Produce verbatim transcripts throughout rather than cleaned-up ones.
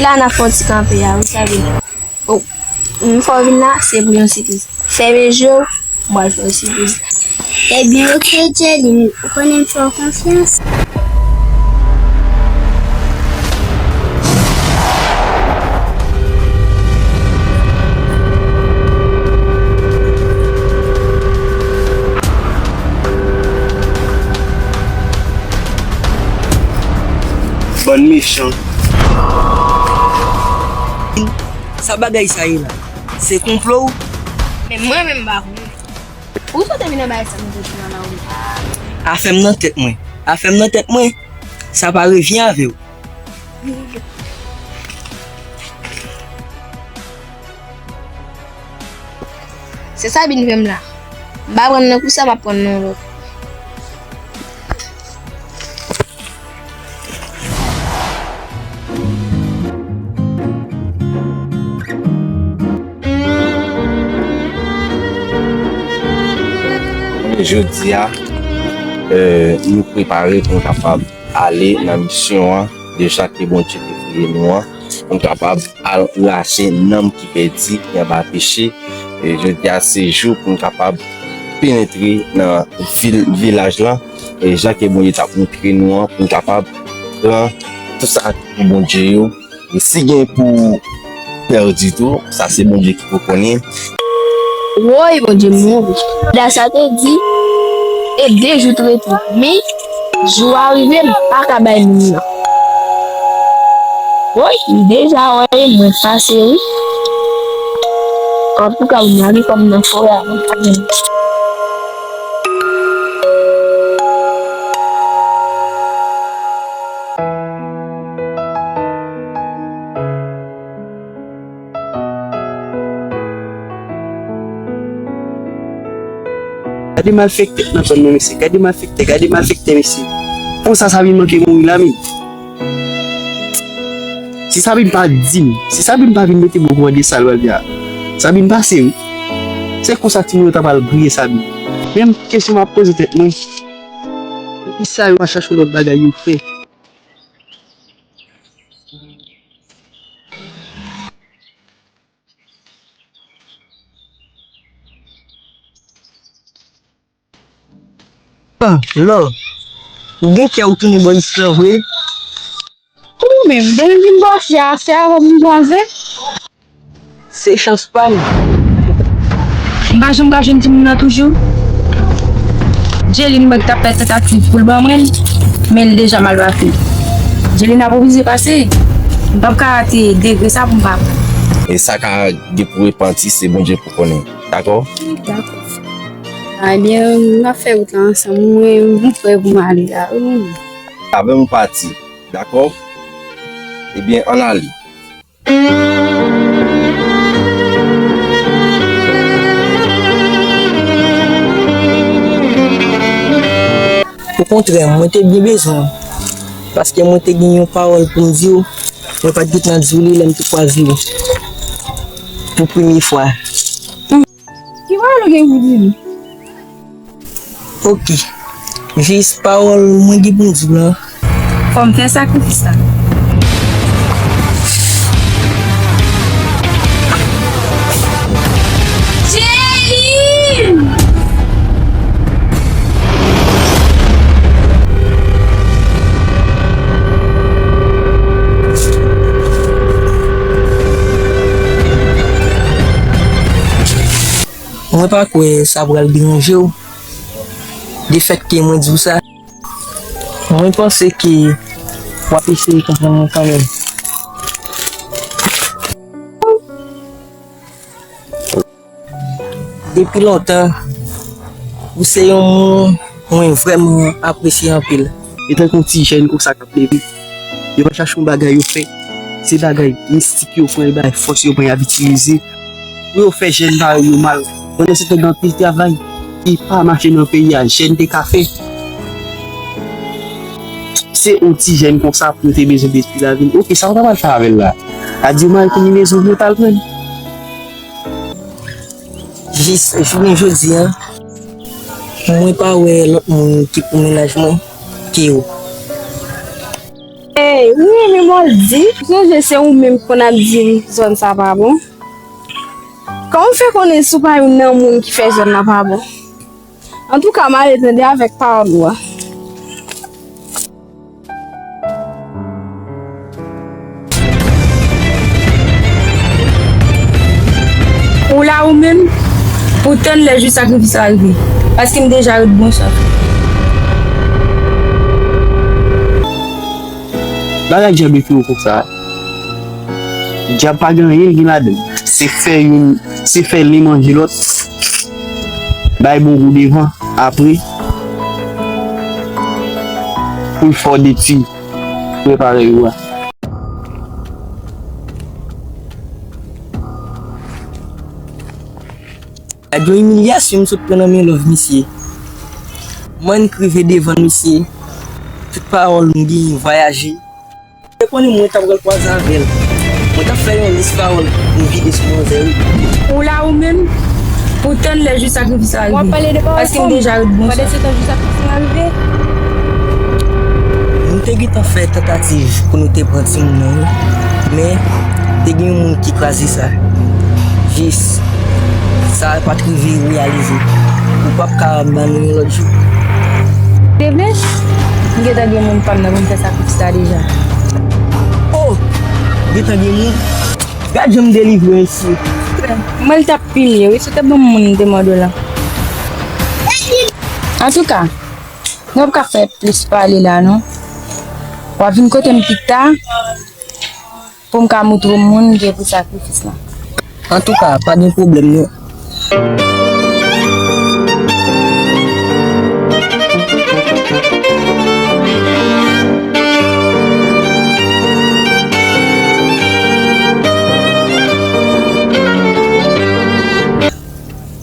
La n ap fè yon ti kanpe a, wi, sa vin. Oh, m fè w vin la, se pou yon sipriz. Fèmen je w, m pral fè yon sipriz. Ebyen, oke, Jelly, ou konnen m fè w konfyans. Bann mechan. Sa bagay sa ye la? Se konplo w? Men mwen menm m pa konnen. Ou sot vin nan bagay sa nou te di nan lari. Afè m nan tèt mwen. Afè m nan tèt mwen. Sa pa revyen avè w. Se Sabine fè m la. M pa pran nan kou sa, m ap pran nan lòt. Jodi a, eh, nou prepare pou n kapab ale nan misyon an, deja ke Bondye te voye nou an, pou n kapab al rache nanm ki pèdi, ki anba peche. E jodi a, se jou pou n kapab penetre nan vil, vilaj lan, e jan ke Bondye t ap montre nou an, pou n kapab pran tout sa ki pou Bondye yo. E si gen pou pèdi tou, sa se Bondye ki pou konnen. Woy, Bondye move. Dada sa te di, e de jou t rete. Men, jou a rive, m pa ka bay moun nan. Woy, m deja wè mwen pase, wi. Antouka, m lage kò m nan forè a, mwen pa gen. Gade malfektè k nan zòn nan, mesye. Gade malfektè, gade malfektè, mesye. Konsa Sabine manke mouri la, men. Si Sabine pa di m, si Sabine pa vin mete bò pou mande sa l pral di a, Sabine pase, wi. Se konsa timoun yo ta pral griye Sabine. Menm kesyon m ap poze tèt mwen, poukisa yo pa chache yon lòt bagay yo fè? Ah, lò, ou gen kè ou tounen bò isit la vre? Ou menm, depi m vin bò isit a, se avè w m kwaze. Se chans pa m. M pa janm ka jwenn timoun nan toujou. Jelin mwen ki t ap fè tantativ pou l ban mwen l, men l deja mal pase. Jelin ap oblije pase. M p ap ka rate degre sa pou m pa pran. E sa ka gen pou repanti, se Bondye pou konnen. Dakò? Dakò. Ebyen, n ap fè wout la ansanm. Mwen, m prè pou m ale la. Wi. Avè m ou pati. Dakò? Ebyen, ann ale. Okontrè, mwen te byen bezwen w, paske mwen te gen yon pawòl pou m di w, mwen pa t gentan di w li lè m te kwaze w pou premye fwa. Ki pawòl ou gen pou di m? Oke. Jis pawòl mwen gen pou m di w lan. Fò m fè sakrifis la. Jelin! Mwen pa kwè sa pral deranje w, defèt ke mwen di w sa. Mwen panse ke w ap eseye konprann mwen kanmenm. Depi lontan, ou se yon moun mwen vrèman apresye anpil. Etanke yon ti jèn konsa k ap leve, yo pa chache yon bagay yo fè. Se bagay mistik yo pran, e bagay fòs yo pran, y ap itilize pou yo fè jèn parèy yo mal. Pandan se tan, gen anpil travay ki pa mache nan peyi a, jèn te ka fè. Se yon ti jèn konsa pou yo te bezwen detwi lavi l. Oke, sa w ta pral fè avè l la? A di w mal konbinezon pou yo t al pran l. Jis jounen jodi a, mwen pa wè lòt moun ki pou mennaj mwen ke ou. E Ey, ou renmen Mòldiv? Sonje se ou menm ki konn ap di m zòn sa pa bon. Kòman w fè konnen si w pa youn nan moun ki fè zòn nan pa bon? Antouka, m ale tande avèk pawòl ou a. Ou la ou menm, pou tann lè jou sakrifis la rive. Paske m deja ret bonswa. Bagay dyab ekri w konsa. Dyab pa gen anyen l gen ladan l. Se fè youn, se fè li manje lòt. Bay bon gou devan, apre, pou l fè w detwi, prepare yo a. Gad yon imilyasyon m sot pran nan men love misye. Mwen k rive devan misye. Tout pawòl m genyen vwayaje. Mwen konnen mwen t ap pral kwaze avè l. Mwen t ap fè yon lis pawòl pou m vide sou manzè wi. Ou la ou menm, pou tann lè jou sakrifis la rive. W ap pale de pawòl fanm. Paske m deja ret bonswa. Pandan se tan jou sakrifis la rive. Nou te gentan fè tantativ pou nou te pran timoun nan wi. Men, te gen yon moun ki kraze sa. Jis, sa pa t rive reyalize. Ou p ap ka ban nou yon lòt jou. Te vle? M gentan gen moun pa m nan pou m fè sakrifis la deja. Oh! Gentan gen moun? Gad jan m delivre mesye. Mwen l t ap pi mye wi, si w te ban m moun m te mande w lan. Antouka, nou p ap ka fè plis pale la non. W ap vin kote m pita. Pou m ka moutre w moun m gen pou sakrifis lan. Antouka, pa gen pwoblèm non.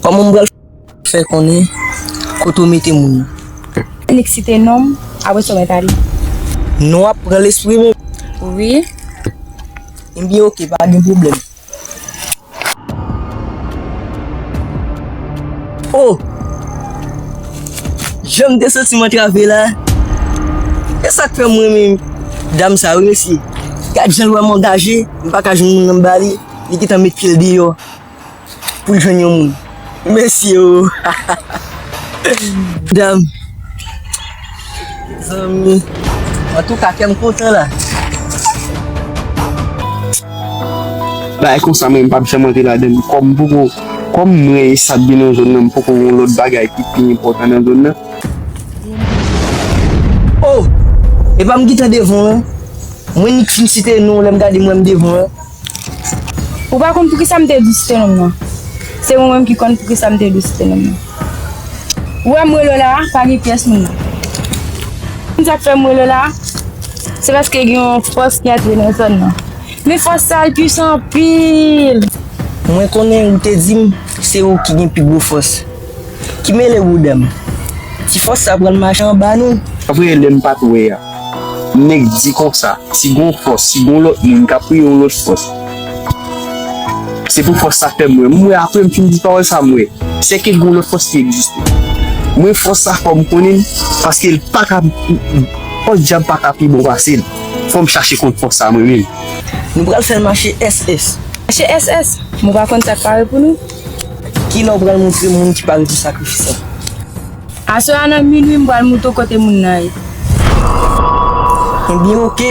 Kòman m pral fè konnen kote w mete moun nan? Annik site non m, apre sa w mèt ale. Non ap pran lespri m. Wi. Ebyen, oke, pa gen pwoblèm. Oh! Jan m te santi m antrave la. E sa k fè m renmen dam sa wi, mesye. Gad jan l wè m angaje, m pa ka jwenn moun nan m ba li, li gentan met pye l deyò. Pou l jwenn yon moun. Mesye o. Dam. Zanmi. Antouka, kè m kontan la. Bagay konsa, mwen, m p ap janm antre ladan l. Kòm m poko, kòm mwen e sa k gen nan zòn nan, m poko wè yon lòt bagay ki pi enpòtan nan zòn nan. Oh! Epa m gentan devan w lan. Mwen nik fin site non w lè m gade mwen m devan w lan. Ou pa konn poukisa m te di w site non m nan. Se mwen menm ki konn poukisa m te di w site non m nan. Ou wè m rele w la a, pa gen pyès moun nan. Konn sa k fè m rele w la a? Se paske gen yon fòs ki antre nan zòn nan. Men fòs sa a l pwisan anpil. Mwen konnen ou te di m se ou ki gen pi gwo fòs. Ki mele w dam? Ti fòs sa pral mache anba nou. Apre lè m pa t wè a, nèg di konsa, si gon fòs, si gon lòt moun k ap priye yon lòt fòs, se pou fòs sa fè m wè. M wè apre m fin di pawòl sa, m wè se ke gon lòt fòs ki egziste. Mwen fòs sa fò m konnen l, paske l pa ka, fòs dyab pa ka pi bon pase l. Fò m chache konn fòs sa mwen menm. Nou pral fè l mache S S. Mache S S? Mwen pa konn sa k pare pou nou. Kilè w pral montre moun ki pare pou sakrifis la? Aswè a nan minwi m pral moutre w kote moun nan ye. Ebyen oke,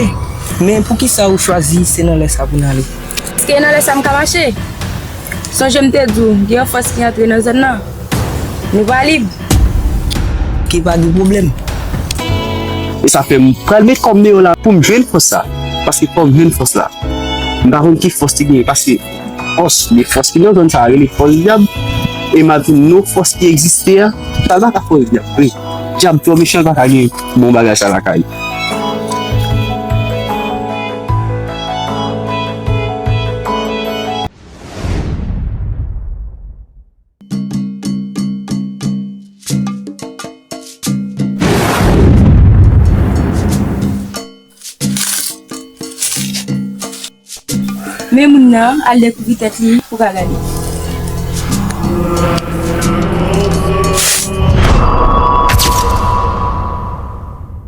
men poukisa ou chwazi se nan lè sa pou n ale? Paske e nan lè sa m ka mache. Sonje m te di w, gen yon fòs ki antre nan zòn nan. Nou pa lib. Oke, pa gen pwoblèm. E sa fè m pral met kò m deyò la pou m jwenn fòs sa. Paske fò m jwenn fòs la. M pa konn ki fòs li genyen, paske fòs, de fòs ki nan zòn sa a rele fòs dyab. E m ap di w non fòs ki egziste a, sa l pa ka fòs dyab vre. Dyab twò mechan, l pa ka gen bon bagay sa lakay. Men moun nan, al dekouvri tèt li pou w ka gade.